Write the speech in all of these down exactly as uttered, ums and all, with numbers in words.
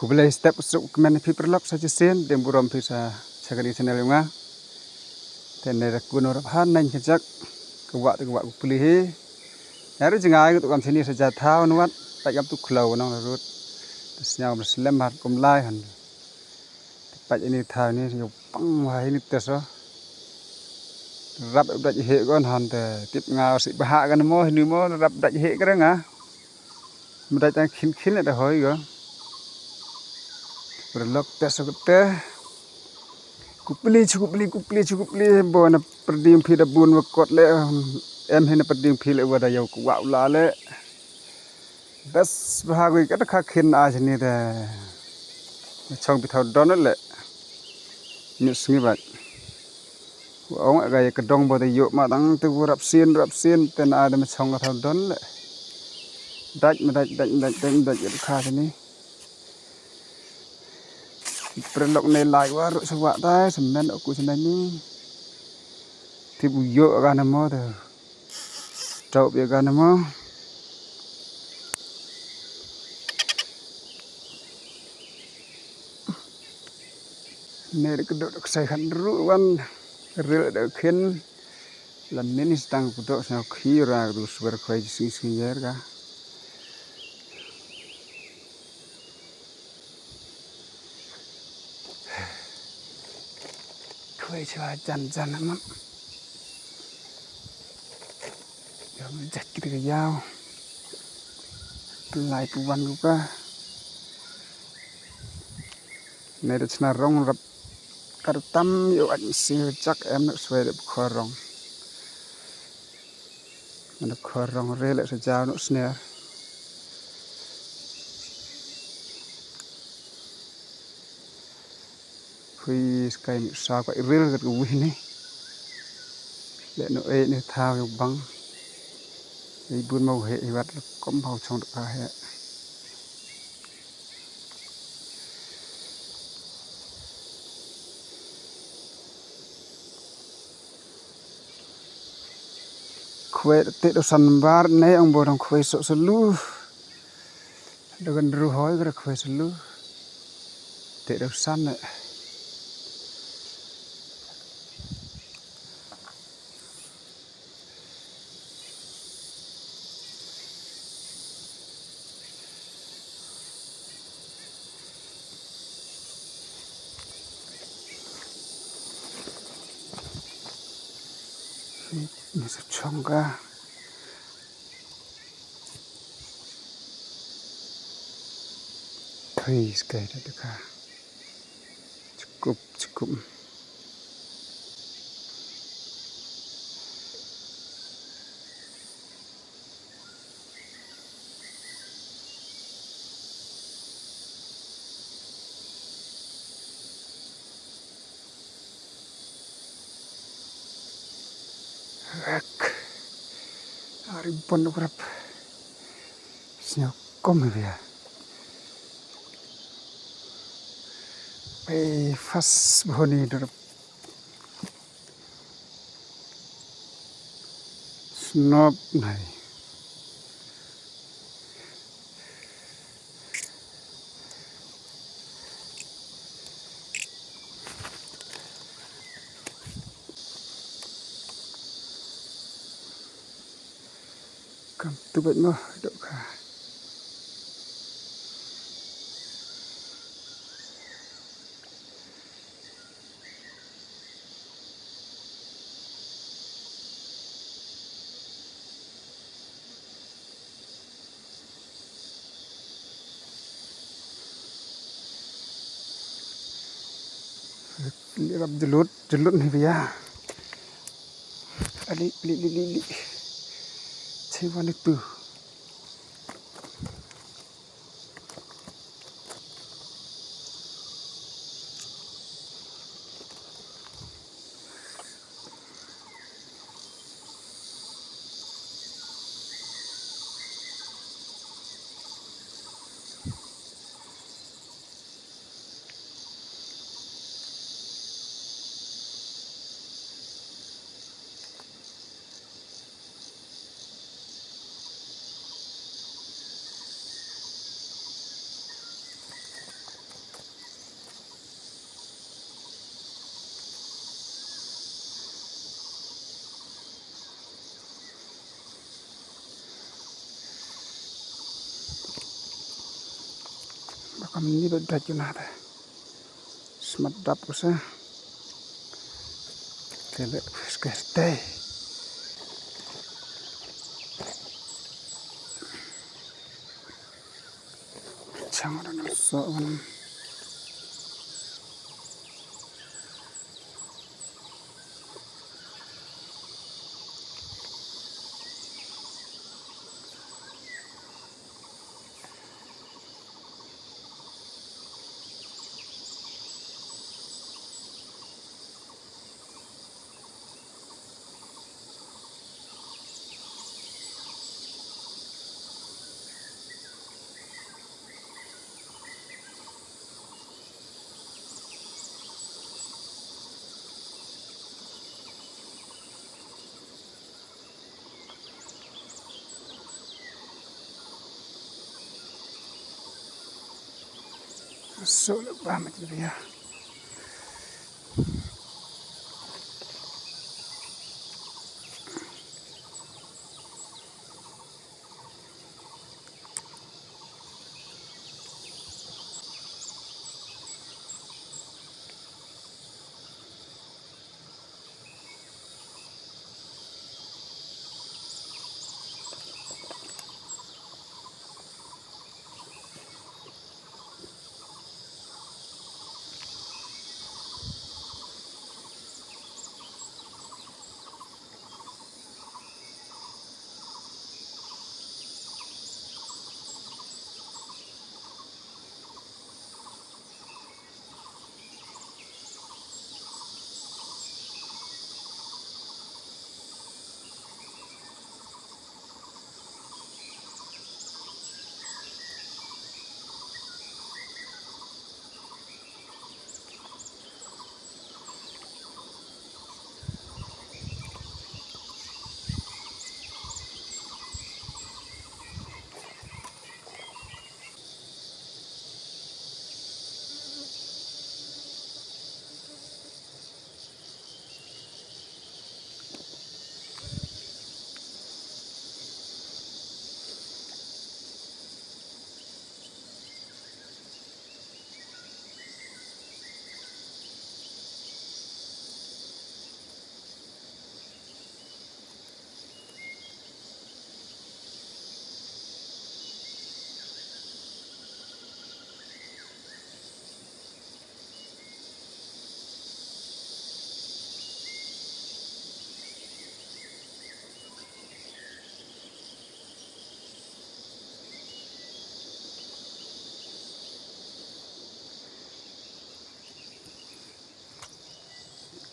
Khublei step suk kmen phi paralok sa shisien, dei burom phi sa sha kane ka channel jong nga. Te ne da kunu rap ha nang kajak ka wah te ka wah Kupli hi. Ïa ri jngai ka tu kam sini sa ja thaw nuat, pat kam tu khlaw nong la rut. Te sñiaw ba slem hat kum lai han. Te pat ini thaw ni yu pang wa ini tes ro. Rap daj he kon han te tip nga si ba ha kan mo hini mo rap daj he kra nga. Mdai tang khin khin da hoi go. Paralok te sa te. Kupli chu Kupli Kupli chu Kupli bo na perding phi da bun wa kot le em hi na perding phi le wa da yow ku wa u la le. Bes ba ha go ka da kha khin a jani de. Chong pi thaw don le. Ni sngi ba. Ong ka ya ka dong ba da yoh ma dang te gu rap sien rap sien te na da ma chong ka thaw don le. Daj ma daj daj ma daj daj ma daj ya ka ni. Paralok ne lai wa ru sa wa dai sa men aku sa ni. Ti bu yoh ka na mo da. Tau ya ka na mo. Ne da ka dok sai khan ru wan ril da khin. Lan ne ni stang ku dok sa khi ra du swer khwai sing sing yer ka. Khwai chwa jan jan ma. Yam jat ki ka yaw. Lai pu wan ku ka. Ne da chna rong rap. Kar tam yow at si chak em nuk swai da khor rong. Mana khor rong re le sa jaw nuk sner. Hui skai mi sa ka ril kat ka wih ni. Le no e ni thaw yow bang. Ei bun mau he i wat kom hau chong da ka he. Khwai te do san bar ne ong bo dong khwai so selu. Do gan ru hoi gra khwai selu. Te do san ne. Ni sa chong ka. Please, kai da ka. Chukup, chukup. Ek. Ari bon krap. Sñiaw kom bia. Ei fas bhoni drap. Snop nai. Kam tu bait mo dok ka. Li rap jlut, jlut ni bia. Ali, li, li, li, li. Chewa ni tu. Ba kam ni ba dait juna te. Smat dap ko sa. Kele skerte. Chang da nam so wan. So le ba ma ya.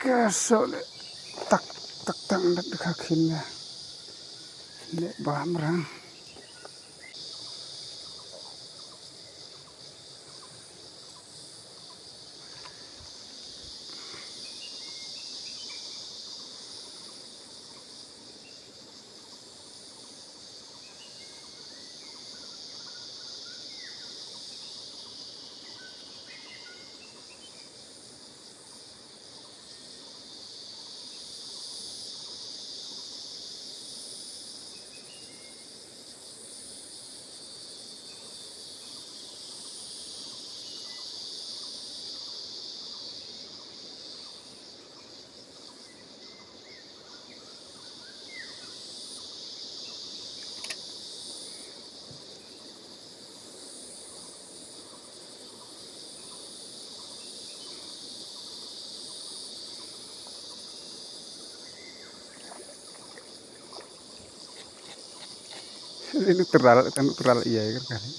Ka so le tak tak tang dat ka khin ne. Ne bam rang. Ini teral kan, teral iya kan kali.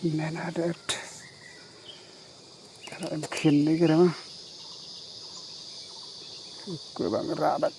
Nena det. Em khin ni kira ma. Kue bang rabat.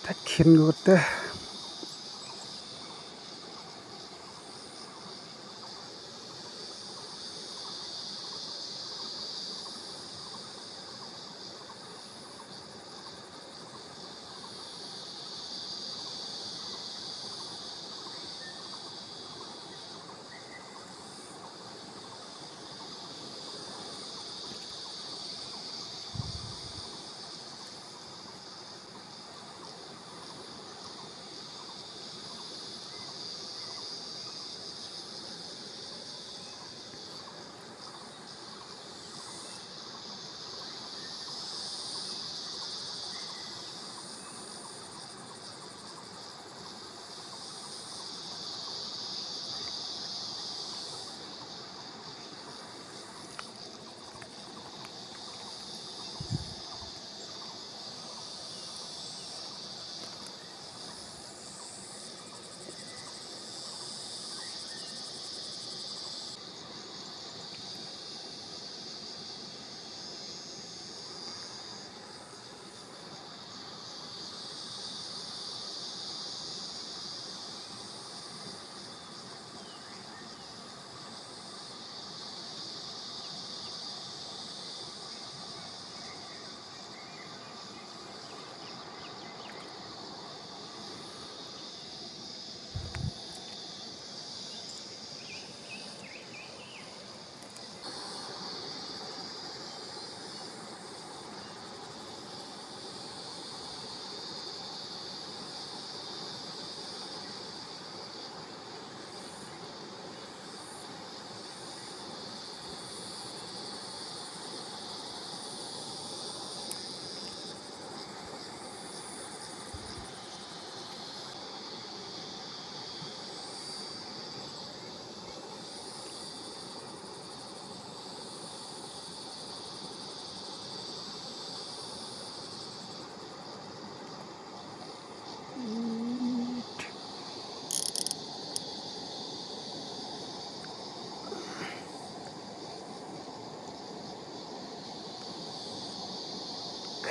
Ta khin ko te.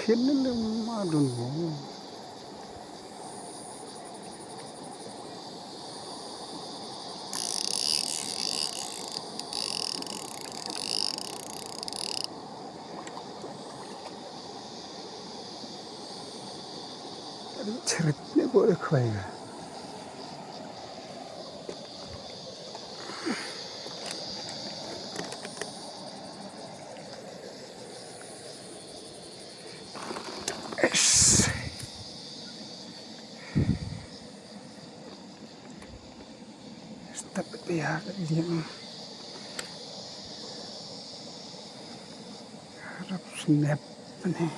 Khin ne ma dun mo. Chrit ne ko de khwai ga. Yes. Step biar dia. Harap snap ni.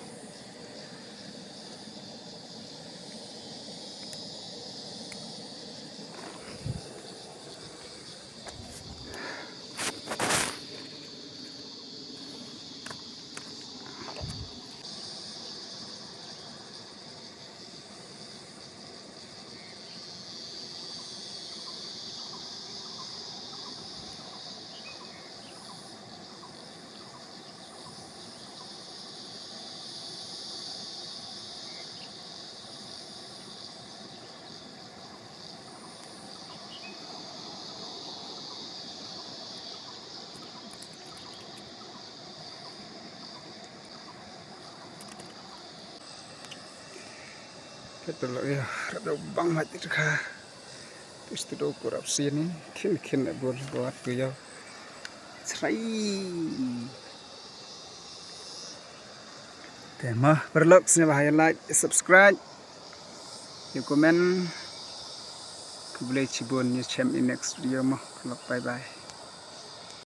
Te lo yo, rap da bang mat ti kha. Pis tu do kurap sini, khin khin na bun buat tu yo. Chrai. Te mo, paralok sngewbha ïa like, subscribe, ïa comment. Khublei shibun, ïa chem in next video mo. Paralok, bye bye.